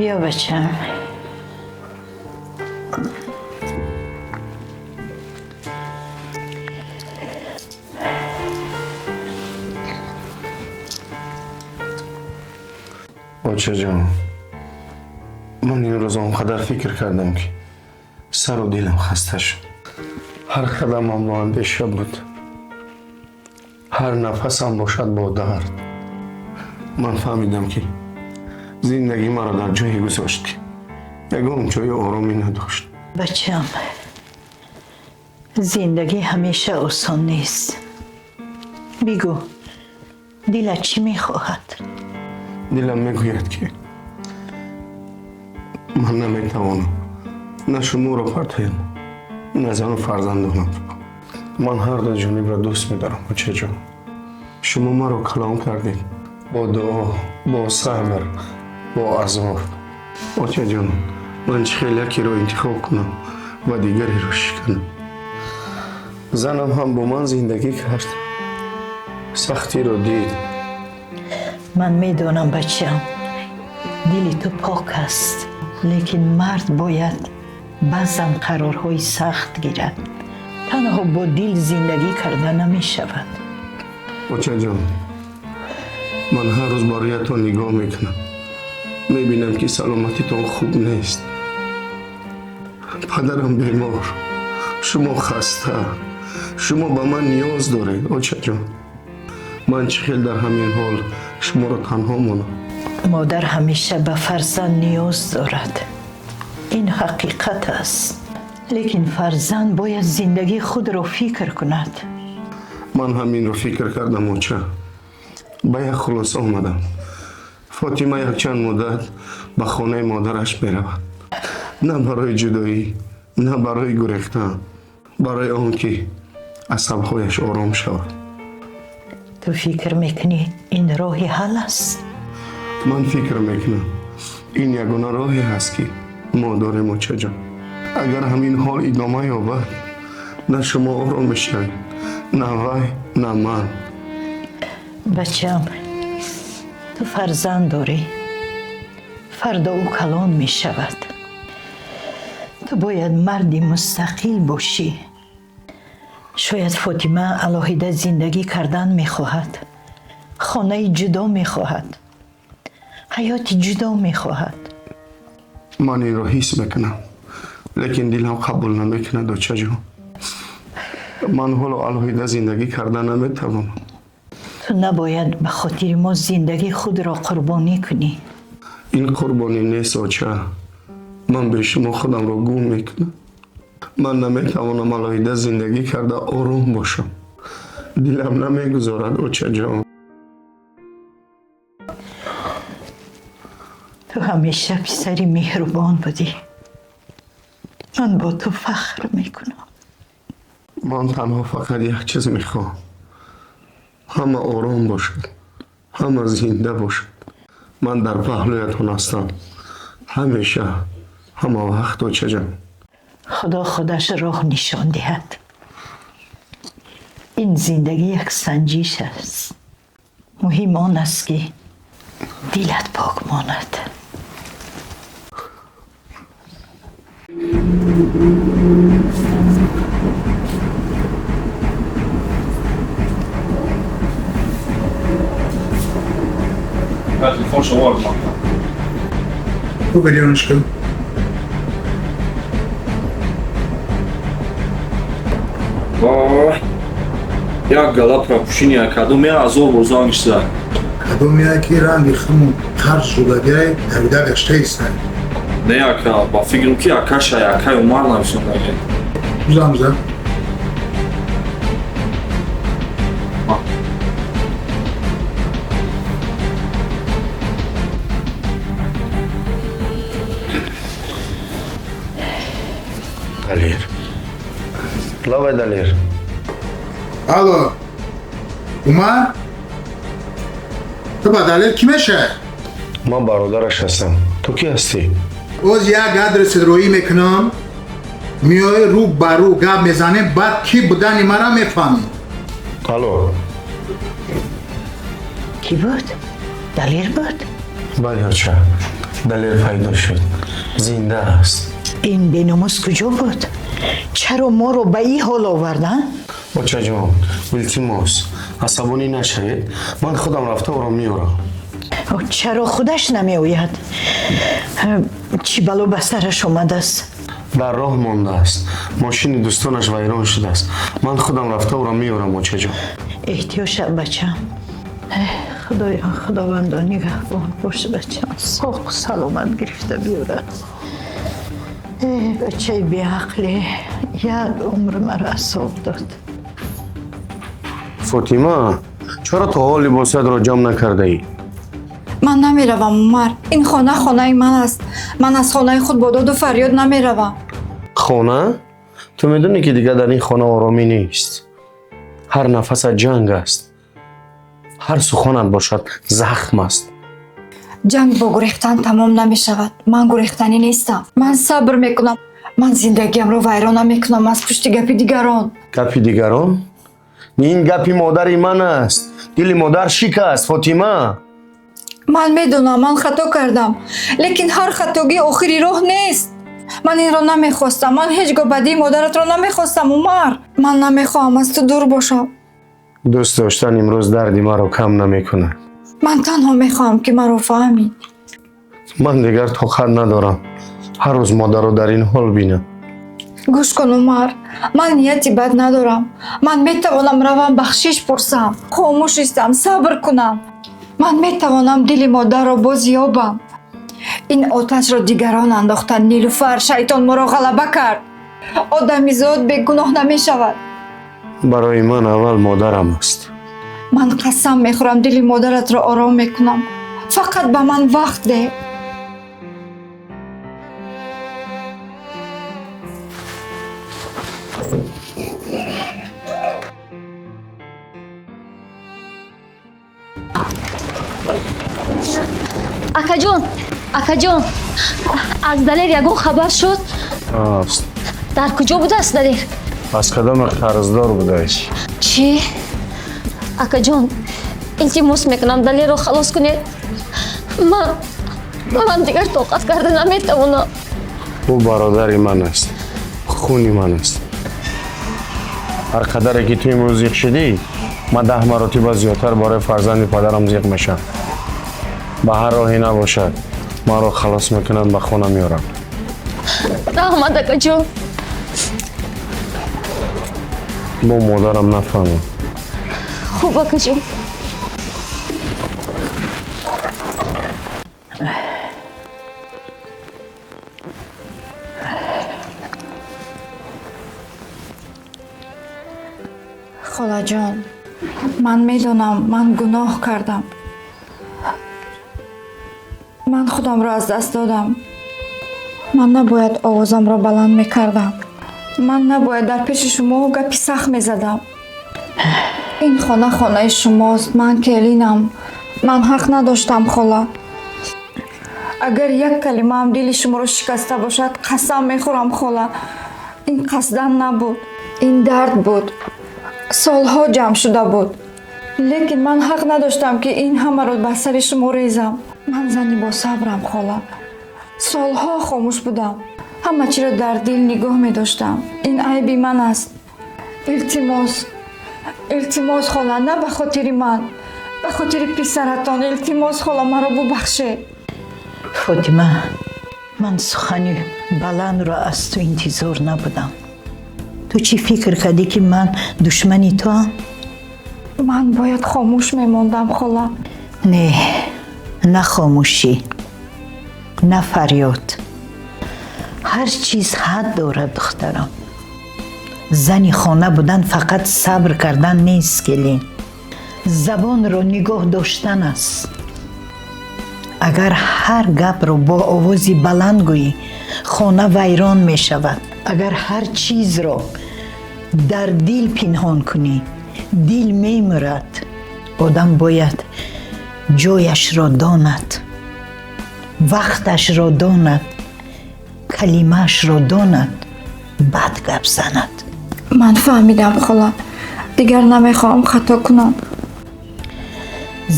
Биё, бачам. Очаҷон, ман ин рӯз он қадар фикр кардам, ки сару дилам хаста шуд. Ҳар қадамам бо андеша буд, ҳар нафасам бошад бо дард. Ман фаҳмидам, ки зиндагӣ маро дар ҷое гузошт, ки ягон ҷои оромӣ надошт. Бачам, зиндагӣ ҳамеша осон нест. Бигӯ, дилат чӣ мехоҳад? Дилам мегӯяд, ки ман наметавонам на шуморо партоям, на зану фарзандонамро. Ман ҳар ду ҷонибро дӯст медорам, очаҷон. Шумо маро калон кардед бо дуо, бо сабр, бо азоб. Очаҷон, ман чӣ хел якеро интихоб кунам ва дигареро шиканам? Занам ҳам бо ман зиндагӣ кард, сахтиро дид. Ман медонам, бачам, дили ту пок аст, лекин мард бояд баъзан қарорҳои сахт гирад. Танҳо бо дил зиндагӣ карда намешавад. Очаҷон, ман ҳар рӯз ба рӯятон нигоҳ мекунам, мебинам, ки саломатитон хуб нест. Падарам бемор, шумо хаста, шумо ба ман ниёз доред. Очаҷон, ман чӣ хел дар ҳамин ҳол шуморо танҳо монам? Модар ҳамеша ба фарзанд ниёз дорад, ин ҳақиқат аст, лекин фарзанд бояд зиндагии худро фикр кунад. Ман ҳаминро фикр кардам, оча, ба як хулоса омадам. Фотима якчанд муддат ба хонаи модараш меравад, на барои ҷудоӣ, на барои гурехтан, барои он ки асабҳояш ором шавад. Ту фикр мекунӣ, ин роҳи ҳал аст? Ман фикр мекунам, ин ягона роҳе ҳаст, ки мо дорем, очаҷон. Агар ҳамин ҳол идома ёбад, на шумо ором мешавед, на вай, на ман. Бачам, ту фарзанд дорӣ, фардо ӯ калон мешавад. Ту бояд марди мустақил бошӣ. Шояд Фотима алоҳида зиндагӣ кардан мехоҳад, хонаи ҷудо мехоҳад, ҳаёти ҷудо мехоҳад. Ман инро ҳис мекунам, лекин дилам қабул намекунад, очаҷон. Ман ҳоло алоҳида зиндагӣ карда наметавонам. Ту набояд ба хотири мо зиндагии худро қурбонӣ кунӣ. Ин қурбонӣ нест, оча. Ман бе шумо худамро гум мекунам. Ман наметавонам алоҳида зиндагӣ карда ором бошам. Дилам намегузорад, очаҷон. Ту ҳамеша писари меҳрубон будӣ. Ман бо ту фахр мекунам. Ман танҳо фақат як чиз мехоҳам: ҳама ором бошад, ҳама зинда бошад. Ман дар паҳлӯятон ҳастам ҳамеша, ҳама вақт, очаҷон. Худо худаш роҳ нишон диҳад. Ин зиндагӣ як санҷиш аст. Муҳим он аст, ки дилат пок монад. Телефон шумо. Уберёночка. Вой. Як гала пропущения, кадом я азоб рӯзанг шуда. Кадом яки ранги хуму қарз шудагай, давида гаштаистай. Не, ака, ба фикрам, ки акаша, акай Умар нависондаги. Замза. Далер. Лавай, Далер. Алло. Умар? Ту ба Далер кӣ мешавӣ? Ман бародараш ҳастам. Ту кӣ ҳастӣ? Оз як адреси роӣ мекунам, меои, рӯ ба рӯ гап мезанем, баъд кӣ будани мара мефаҳмӣ. Алло. Кӣ буд? Далер буд? Бале, оча. Далер пайдо шуд, зинда аст. Ин беномус куҷо буд? Чаро моро ба ин ҳол овардан? Очаҷон, илтимос, асабонӣ нашавед. Ман худам рафта ӯро меорам. Чаро худаш намеояд? Чӣ бало ба сараш омадааст? Дар роҳ мондааст, мошини дӯстонаш вайрон шудааст. Ман худам рафта ӯро меорам, очаҷон. Эҳтиёт шав, бачам. Худоё, худовандо, нигаҳбон бош, бачам соғ саломат гирифта биёрад. Бачаи беақле як умр маро асоб дод. Фотима, чаро то ҳол либосиятро ҷамъ накардаӣ? Ман намеравам, Умар. Ин хона хонаи ман аст. Ман аз хонаи худ бо доду фарёд намеравам. Хона? Ту медонӣ, ки дигар дар ин хона оромӣ нест. Ҳар нафасат ҷанг аст, ҳар суханат бошад захм аст. Ҷанг бо гурехтан тамом намешавад. Ман гурехтанӣ нестам. Ман сабр мекунам. Ман зиндагиамро вайрон намекунам аз пушти гапи дигарон. Гапи дигарон? Ин гапи модари ман аст. Дили модар шикаст, Фотима. Ман медонам, ман хато кардам, лекин ҳар хатогӣ охири роҳ нест. Ман инро намехостам. Ман ҳеҷ гоҳ бадии модаратро намехостам, Умар. Ман намехоҳам аз ту дур бошам. Дӯст доштан имрӯз дарди маро кам намекунад. Ман танҳо мехоҳам, ки маро фаҳмӣ. Ман дигар тоқат надорам ҳар рӯз модарро дар ин ҳол бинам. Гӯш кун, Умар, ман нияти бад надорам. Ман метавонам равам, бахшиш пурсам, хомӯш истам, сабр кунам. Ман метавонам дили модарро боз ёбам. Ин оташро дигарон андохтанд, Нилуфар. Шайтон моро ғалаба кард. Одамизод бегуноҳ намешавад. Барои ман аввал модарам аст. Ман қасам мехӯрам, дили модаратро ором мекунам. Фақат ба ман вақт деҳ. Акаҷон, акаҷон, аз Далер ягон хабар шуд? Аст. Дар куҷо будааст Далер? Аз кадоме қарздор будаеш? Чӣ? Акаҷон, илтимос мекунам, Далерро халос кунед. Ман дигар тоқат карда наметавонам. Ӯ бародари ман аст, хуни ман аст. Ҳар қадаре ки ту имрӯз зиқ шудӣ, ман 10 маротиба зиёдтар барои фарзанди падарам зиқ мешавам. Ба ҳар роҳе набошад, маро халос мекунанд, ба хона меорам. Раҳмат, акаҷон. Бо модарам нафаҳмам. Хуб, акаҷон. Холаҷон, ман медонам, ман гуноҳ кардам. Ман худамро аз даст додам. Ман набояд овозамро баланд мекардам. Ман набояд дар пеши шумо гапи сахт мезадам. Ин хона хонаи шумост, ман келинам. Ман ҳақ надоштам, хола. Агар як калимаам дили шуморо шикаста бошад, қасам мехӯрам, хола. Ин қасдан набуд, ин дард буд. Солҳо ҷамъ шуда буд. Лекин ман ҳақ надоштам, ки ин ҳамаро ба сари шумо резам. Ман зани босабрам, хола. Солҳо хомӯш будам. Ҳама чиро дар дил нигоҳ медоштам. Ин айби ман аст. Илтимос, илтимос, хола, на ба хотири ман, ба хотири писаратон. Илтимос, хола, маро бубахшед. Фотима, ман сухани баландро аз ту интизор набудам. Ту чӣ фикр кардӣ, ки ман душмани туам? Ман бояд хомӯш мемондам, хола. Не, на хомӯшӣ, на фарёд. Ҳар чиз ҳад дорад, духтарам. Зани хона будан фақат сабр кардан нест, келин. Забонро нигоҳ доштан аст. Агар ҳар гапро бо овози баланд гӯӣ, хона вайрон мешавад. Агар ҳар чизро дар дил пинҳон кунӣ, дил мемурад. Одам бояд ҷояшро донад, вақташро донад, калимаашро донад, баъд гап занад. Ман фаҳмидам, хола. Дигар намехоҳам хато кунам.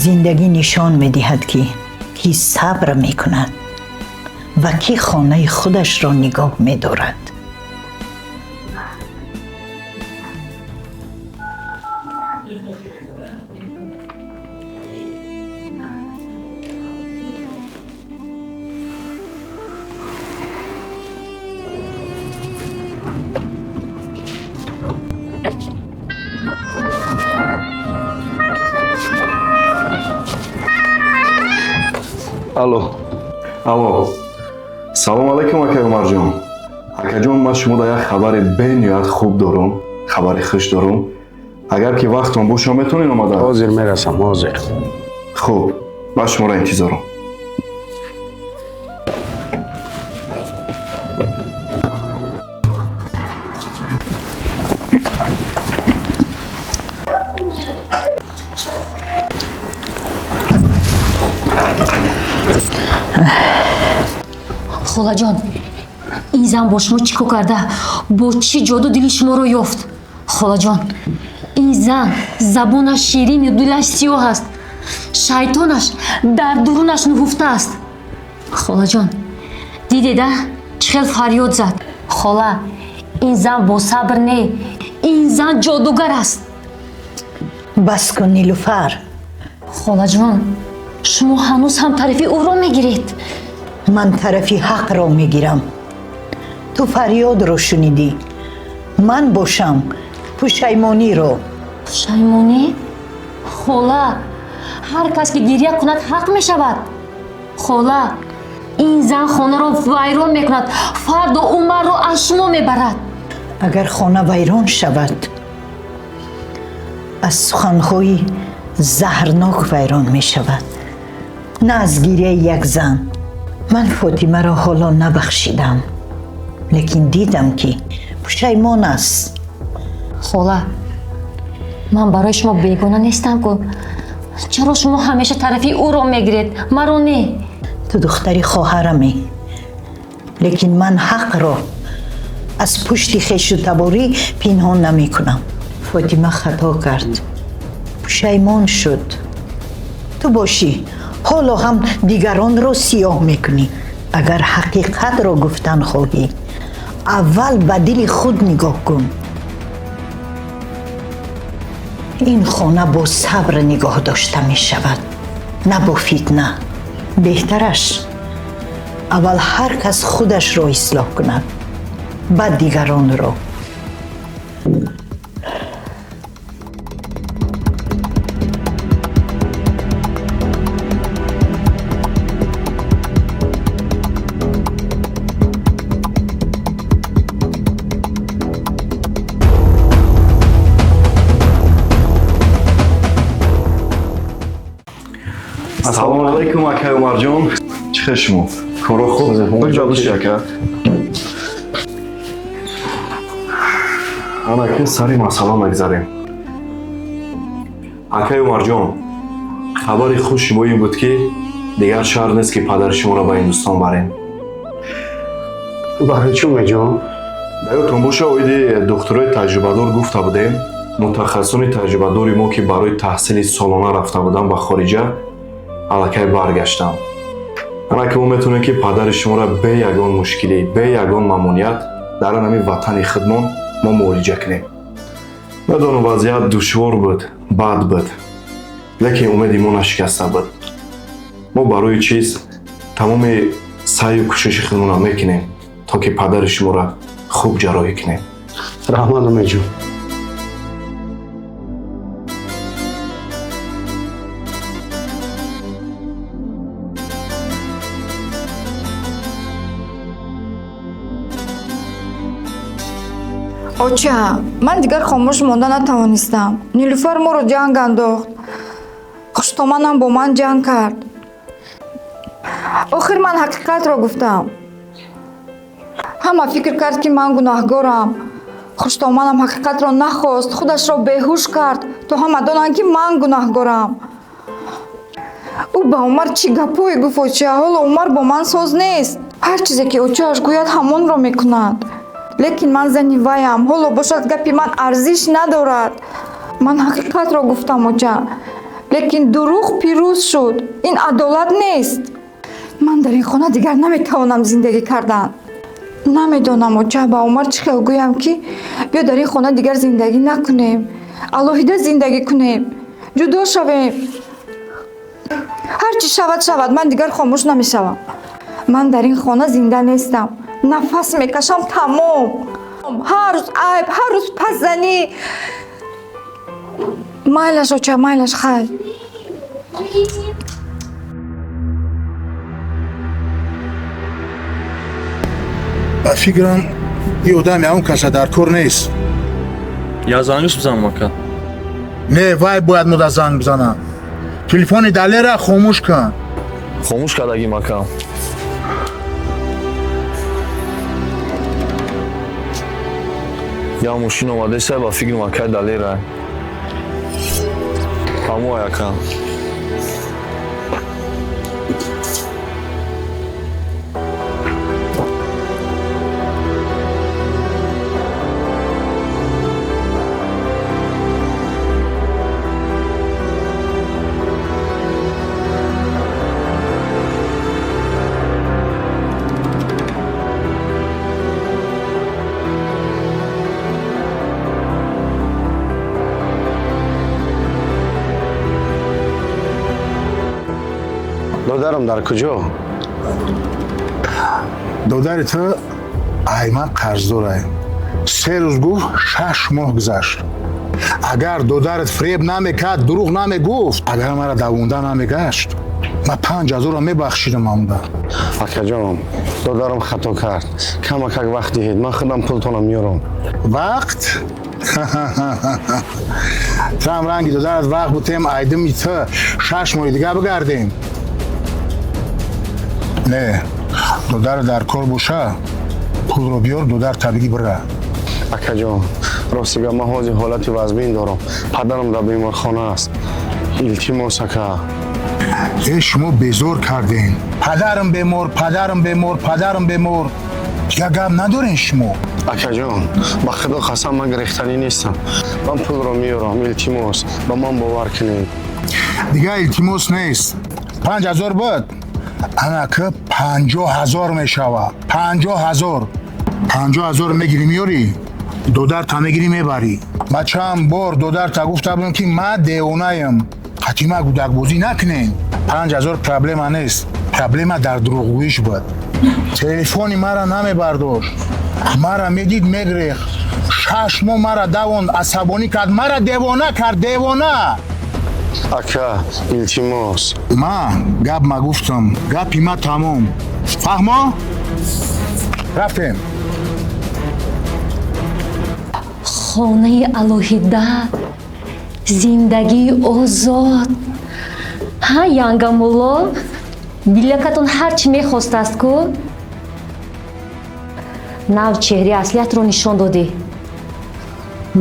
Зиндагӣ нишон медиҳад, ки кӣ сабр мекунад, Ва кӣ хонаи худашро нигоҳ медорад? Алло, алло, салом алайкум, акай Умарҷон. Акаҷон, ман шумо дар як хабари бениҳоят хуб дорум, хабари хуш дорум. Агар ки вақтон боша, метавонед омада? Ҳозир мерасам, ҳозир. Хуб, ман шуморо интизорам. Холаҷон, ин зан бо шумо чӣ кор карда? Бо чӣ ҷоду дили шуморо ёфт? Холаҷон, ин зан забонаш ширину дилаш сиёҳ аст, шайтонаш дар дурунаш нуҳуфта аст. Холаҷон, дидеда, чӣ хел фарёд зад? Хола, ин зан бо сабр не, ин зан ҷодугар аст. Бас кун, Нилуфар. Холаҷон, шумо ҳанӯз ҳам тарафи ӯро мегиред. Ман тарафи ҳақро мегирам. Ту фарёдро шунидӣ, ман бошам пушаймониро. Пушаймонӣ? Хола, ҳар кас ки гиря кунад, ҳақ мешавад. Хола, ин зан хонаро вайрон мекунад, фардо Умарро аз шумо мебарад. Агар хона вайрон шавад, аз суханҳои заҳрнок вайрон мешавад, на аз гиряи як зан. Ман Фотимаро ҳоло набахшидам, лекин дидам, ки пушаймон аст. Хола, ман барои шумо бегона нестам ку. Чаро шумо ҳамеша тарафи ӯро мегиред, маро не? Ту духтари хоҳарамӣ, лекин ман ҳақро аз пушти хешу таборӣ пинҳон намекунам. Фотима хато кард, пушаймон шуд. Ту бошӣ, ҳоло ҳам дигаронро сиёҳ мекунӣ. Агар ҳақиқатро гуфтан хоҳӣ, аввал ба дили худ нигоҳ кун. Ин хона бо сабр нигоҳ дошта мешавад, на бо фитна. Беҳтараш аввал ҳар кас худашро ислоҳ кунад, баъд дигаронро. Ассалому алайкум, акай Умарҷон. Чӣ хел шумо? Коро хуб? Бигзор биши, ака. Анаки сари масъала мегзарем. Акай Умарҷон, хабари хуши мо ин буд, ки дигар шарт нест, ки падари шуморо ба Ҳиндустон барем. Барои чӣ, Умедҷон? Дар ёдтон боша, оиди духтурои таҷрибадор гуфта будем. Мутахассисони таҷрибадори мо, ки барои таҳсили солона рафта буданд ба хориҷа, аллакай баргаштанд. Анаки мо метавонем, ки падари шуморо бе ягон мушкилӣ, бе ягон мамоният дар ҳамин ватани худмон мо муолиҷа кунем. Медонам, вазъият душвор буд, бад буд, лекин умеди мо нашикаста буд. Мо барои чиз тамоми саъю кӯшиши худмонро мекунем, то ки падари шуморо хуб ҷарроҳӣ кунем. Раҳмат, Умедҷон. Оча, ман дигар хомӯш монда натавонистам. Нилуфар моро ҷанг андохт. Хуштоманам бо ман ҷанг кард. Охир ман ҳақиқатро гуфтам. Ҳама фикр кард, ки ман гунаҳгорам. Хуштоманам ҳақиқатро нахост, худашро беҳуш кард, то ҳама донанд, ки ман гунаҳгорам. Ӯ ба Умар чӣ гапҳое гуфт, оча? Ҳоло Умар бо ман соз нест. Ҳар чизе ки очааш гӯяд, ҳамонро мекунад. Лекин ман зани ваям, ҳоло бошад гапи ман арзиш надорад. Ман ҳақиқатро гуфтам, оча, лекин дурӯғ пирӯз шуд. Ин адолат нест. Ман дар ин хона дигар наметавонам зиндагӣ кардан. Намедонам, оча, ба Умар чӣ хел гӯям, ки биё дар ин хона дигар зиндагӣ накунем, алоҳида зиндагӣ кунем, ҷудо шавем. Ҳар чӣ шавад, шавад, ман дигар хомӯш намешавам. Ман дар ин хона зинда нестам, нафас мекашам, тамом. Ҳар рӯз айб, ҳар рӯз пасзанӣ. Майлаш, оча, майлаш, хайр. Ба фикрам, ин одами ҳамон каса дар кор нест. Я зангш бизанам, ака? Не, вай бояд мода занг бизанам. Телефони Далера хомӯш кун. Хомӯш кардагим, ака. Я мошин омадеса, ба фикрам, акай Далера. Ҳамоай, ака. Додарам дар куҷо? Додари ту ай ман қарздорай. 3 рӯз гуфт, 6 моҳ гузашт. Агар додарат фиреб намекард, дурӯғ намегуфт, агар мара давонда намегашт, ман 5000-ро мебахшидам амда. Акаҷон, додарам хато кард. Камакак вақт диҳед, ман худам пултонам меёрам. Вақт? Ту ҳам ранги додарат вақт бутем, айдими ту 6 моҳи дига бигардем. Не, додар дар кор боша, пулро биёр, додар табигӣ бира. Акаҷон, рости гап, ман ҳозир ҳолати вазмин дорам. Падарам дар беморхона аст. Илтимос, ака. Э, шумо безор кардем. Падарам бемор, падарам бемор, падарам бемор. Дигар гап надорен шумо? Акаҷон, ба худо қасам, ман гирехтанӣ нестам. Ман пулро меёрам, илтимос, ба ман бовар кунед. Дигар илтимос нест. 5000 буд. Анаки 50 000 мешава. 50 000. 50 000 мегирӣ, меёрӣ, додарта мегирӣ, мебарӣ. Ма чанд бор додарта гуфта будам, ки ма девонаем, қатима гудакбозӣ накунем. 5000 проблема нест, проблема дар дурӯғгӯиш буд. Телефони мара намебардошт, мара медид, мегрехт. 6 моҳ мара давонд, асабонӣ кард, мара девона кард, девона. Ака, илтимос. Ма гап ма гуфтам, гапи ма тамом. Фаҳмо? Рафтем. Хонаи алоҳида, зиндагии озод. Ҳа, янгамулло, дилакатон ҳар чӣ мехостааст ку? Нав чеҳраи аслиятро нишон додӣ.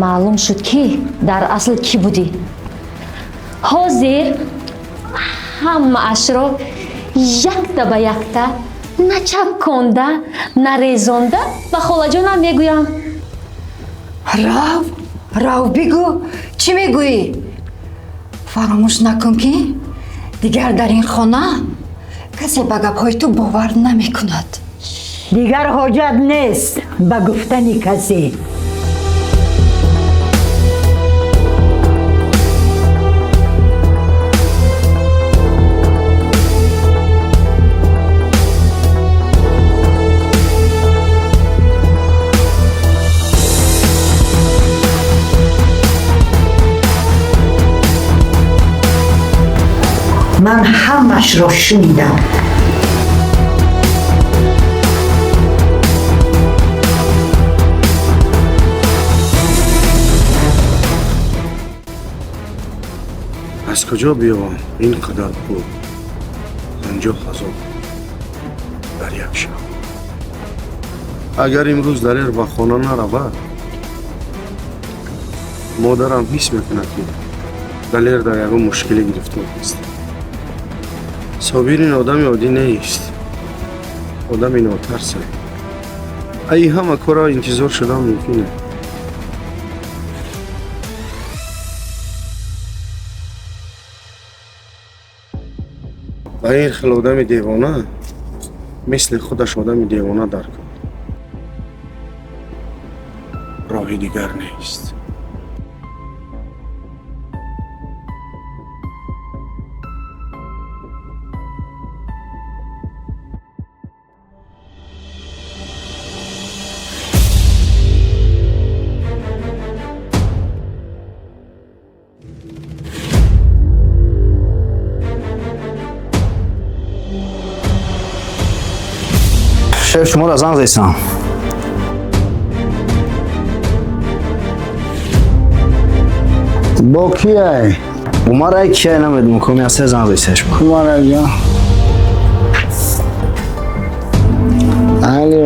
Маълум шуд, ки дар асл кӣ будӣ. Ҳозир ҳамаашро якта ба якта, на чапконда, на резонда ба холаҷонам мегӯям. Рав, рав, бигӯ, чӣ мегӯӣ? Фаромӯш накун, ки дигар дар ин хона касе ба гапҳои ту бовар намекунад. Дигар ҳоҷат нест ба гуфтани касе. Ман ҳамашро шунидам. Аз куҷо биёвам ин қадар пул? 50 000 дар як шаб. Агар имрӯз Далер ба хона наравад, модарам ҳис мекунад, ки Далер дар ягон мушкилӣ гирифтор аст. Собир ин одами оддӣ нест, одами нотарсе. Ай ҳама корро интизор шудан мумкин. Ба ин хел одами девона Мисли худаш одами девона дар кор. Роҳи дигар нест. Шеф, шуморо занг зестам. Бо кияй? Умарай кияй намедонам, коми аз се занг зестем шумо. Умарай ҷон. Алло.